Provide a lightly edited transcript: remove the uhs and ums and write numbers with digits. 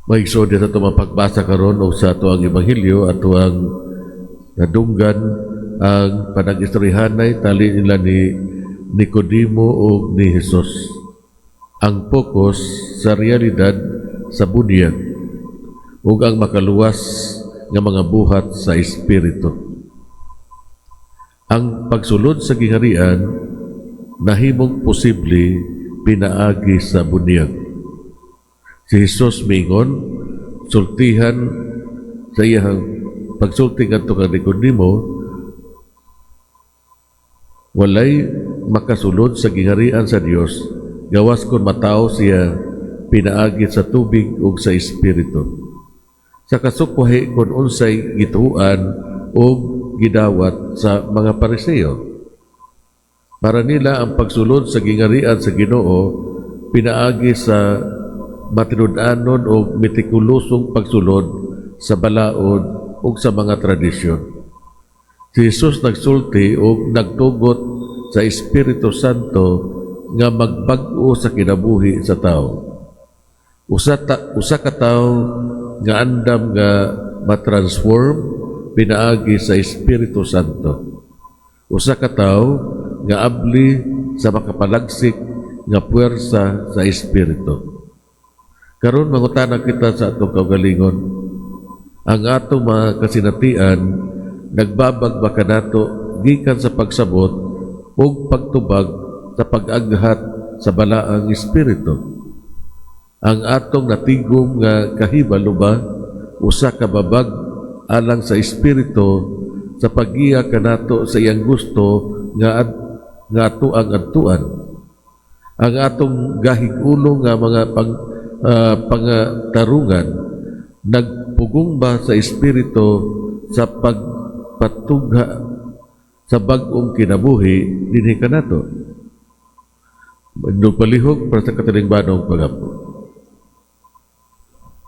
Mga sa ato pagbasa karon o sa ato ang ebanghelyo, ato ang nadunggan ang panag-istoryahanay tali nila ni Nicodemo o ni Jesus. Ang focus sa realidad sa bunyag ug ang makaluwas nga mga buhat sa espiritu. Ang pagsulod sa gingharian nahimong posible pinaagi sa bunyag. Si Jesus miingon, sultihan sa iyang pagsulti ngadto kang Nicodemo, walay makasulod sa gingharian sa Dios gawas kon matawo siya pinaagi sa tubig ug sa espiritu. Sa kasukwahi kon unsay gituoan ug gidawat sa mga Pariseo. Para nila, ang pagsulod sa gingharian sa Ginoo pinaagi sa matinud-anon o metikulusong pagsulod sa balaod ug sa mga tradisyon. Si Jesus nagsulti ug nagtugot sa Espiritu Santo nga magbag-o sa kinabuhi sa tao. Usa ka tawo nga andam nga matransform pinaagi sa Espiritu Santo. Usa ka tawo nga abli sa makapalagsik nga puwersa sa Espiritu. Karon, mangutana kita sa atong kaugalingon. Ang atong mga kasinatian, nagbabag ba kanato gikan sa pagsabot ug pagtubag sa pag-aghat sa Balaang Espiritu? Ang atong natigom nga kahibalo ba usa ka babag alang sa Espiritu sa paggiya kanato sa iyang gusto nga ato ang adtuan? Ang atong gahig-ulo nga mga pangatarungan, nagpugong ba sa Espiritu sa pagpatugha sa bag-ong kinabuhi dinhi kanato? Palihog para sa katilingbanong pag-ampo.